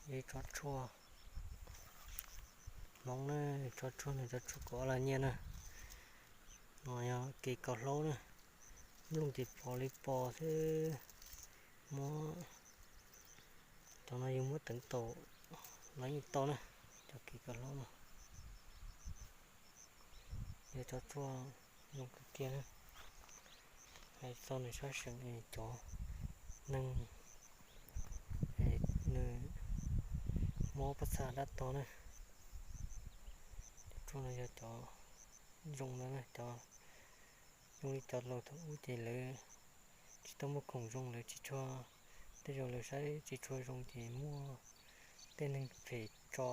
Ib tsob tshuaj Hmoob na, tsob tshuaj no tsob tshuaj kaus ob lag nyiaj na. No yog kev kaus hlaub na, nplooj ces pos li pos xwb. Muab, cov no yus muab teev taum los yeej tau na, cov kev kaus hlaub no. Yog tsob tshuaj zoo kawg kiag na. Hais txog nws sab seem es cov neeg nws mob pob txha dab tog na, cov tshuaj no yog cov zoo na, cov zoo li cov laus thaum ub ces lawv tsis tau muaj khoom zoo, lawv tsis tshua, tej zaum lawv saib tsis tshua zoo ces muaj tej neeg phem tso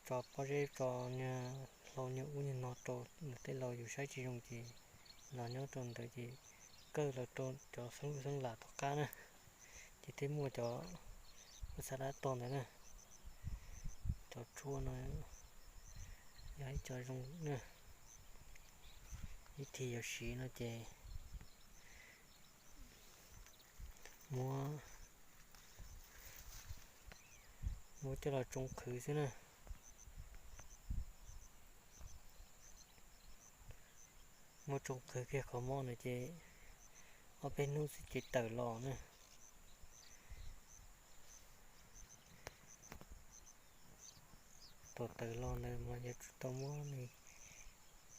tso pob zeb, tso niag hlau niag ub niag no rau ntawm tej laus, yus saib tsis zoo ces los nyob rau ntawd ces kawg los rau cov xeeb lam tom qab na, ces thiaj muaj cov pob txha dab tog ntawd na. Cov tshuaj no yog ib co zoo na, ib thim yuav siv no ces muab, muab coj los tsoo qhwv xwb na. Muab tsoo qhwv kiag qhov mob no ces ob peb hnub xwb ces tawm los na. Thaum tawm los ntawd mas yuav tsum tau muab nws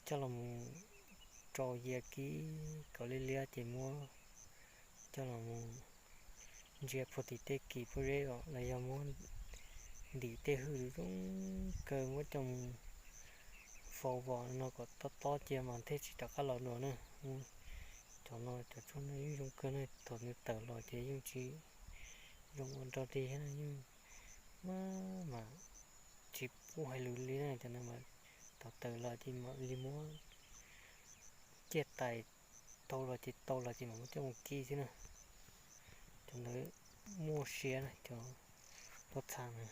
coj los mus rau yias kib kom liab liab ces muab coj los mus ntsia puag tim tej kis pob zeb os, los yog muab ntim tej hwj zoo kawg muab coj mus faus vom no kom tob tob cia mas thiaj tsis rov qab los dua na. Cov no cov tshuaj no yeej zoo kawg na, thaum nws tawm los ces yeej tsis zoo ua nrog li thiab, yeej maj mam tsis pub hais lus li na. Cov no mas thaum tawm los ces mam li muab ciaj tais tau los ces tau los ces mam muab coj mus kib xwb na. Cov ntawd muaj siab na, cov pob txha na.